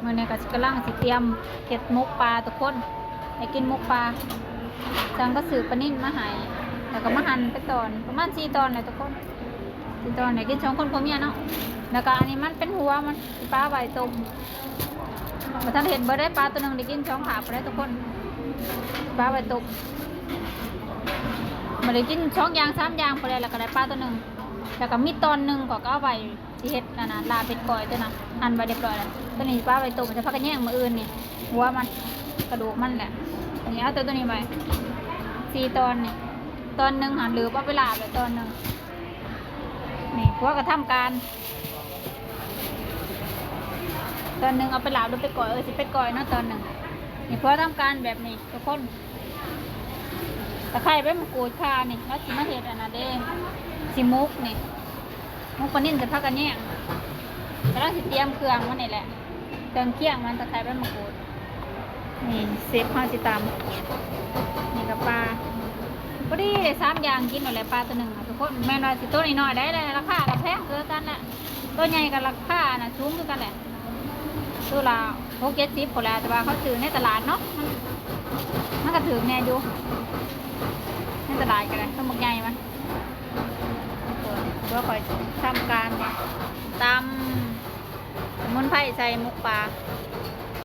ມື້ນີ້ກໍກຳລັງຊິຕຽມເຮັດໝົກປາທຸກຄົນ ໄດ້ກິນໝົກປາ. ຊ່າງກໍຊື້ປານິນມາໃຫ້ ແລ້ວກໍມາຫັ່ນເປັນຕອນ ປະມານສີ່ຕອນແຫຼະທຸກຄົນ ສີ່ຕອນ ໄດ້ກິນສອງຄົນຜົວເມຍເນາະ. ແລ້ວກໍອັນນີ້ມັນເປັນຫົວມັນ ຊິປະໄວ້ຕົ້ມ ບໍ່ທັນເຮັດເບິດໄດ້ ປາໂຕໜຶ່ງໄດ້ກິນສອງຄາບໄດ້ທຸກຄົນ ປະໄວ້ຕົ້ມ ບໍ່ໄດ້ກິນສອງຢ່າງສາມຢ່າງພຸ້ນແຫຼະ ແລ້ວກໍໄດ້ປາໂຕໜຶ່ງ ແລ້ວກໍມີຕອນໜຶ່ງຂ້ອຍກໍເອົາໄວ້ ຊິເຮັດອັນນັ້ນ ລາບເປັດກ້ອຍ ໂຕນັ້ນ ອັນໄວ້ຮຽບຮ້ອຍແລ້ວ. ໂຕນີ້ປະໄວ້ຕົ້ມ ຈະພາກັນແຍງມື້ອື່ນນີ້ ຫົວມັນ ກະດູກມັນແຫຼະ. ນີ້ເອົາແຕ່ໂຕນີ້ໄວ້ ສີ່ຕອນນີ້ ຕອນໜຶ່ງຫັ້ນລືມເອົາໄປລາບແລ້ວຕອນໜຶ່ງ. ນີ້ຜົວກໍທຳການ ຕອນໜຶ່ງເອົາໄປລາບ ຫຼືໄປກ້ອຍ ເອີ ຊິໄປກ້ອຍເນາະຕອນໜຶ່ງ. ນີ້ຜົວທຳການແບບນີ້ທຸກຄົນ. ຕະໄຄ ໃບມະກູດ ຂ່າ ນີ້ ລາວຊິມາເຮັດອັນນັ້ນເດ້ ຊິໝົກນີ້ ໝົກປານິນ ຈະພາກັນແຍງ ກຳລັງຊິຕຽມເຄື່ອງມັນນີ້ແຫຼະ ເຄື່ອງຄຽງມັນ ຕະໄຄ ໃບມະກູດ. ນີ້ເຊັບເຮົາຊິຕຳ ນີ້ກໍປາ ພໍດີໄດ້ສາມຢ່າງກິນໂລດແຫຼະ ປາໂຕໜຶ່ງນະທຸກຄົນ. ແມ່ນວ່າຊິໂຕນ້ອຍໆໄດ້ ລາຄາກໍແພງຄືກັນແຫຼະ ໂຕໃຫຍ່ກໍລາຄານະສູງຄືກັນແຫຼະ ໂຕລະຫົກເຈັດສິບພຸ້ນແຫຼະ ແຕ່ວ່າເຂົາຊື້ໃນຕະຫຼາດເນາະ ມັນ ມັນກໍຖືກແດ່ຢູ່ ໃນຕະຫຼາດກໍໄດ້ ໂຕບັກໃຫຍ່ມັນ. ເບິ່ງຂ້ອຍທຳການຕຳສະໝຸນໄພໃສ່ໝົກປາ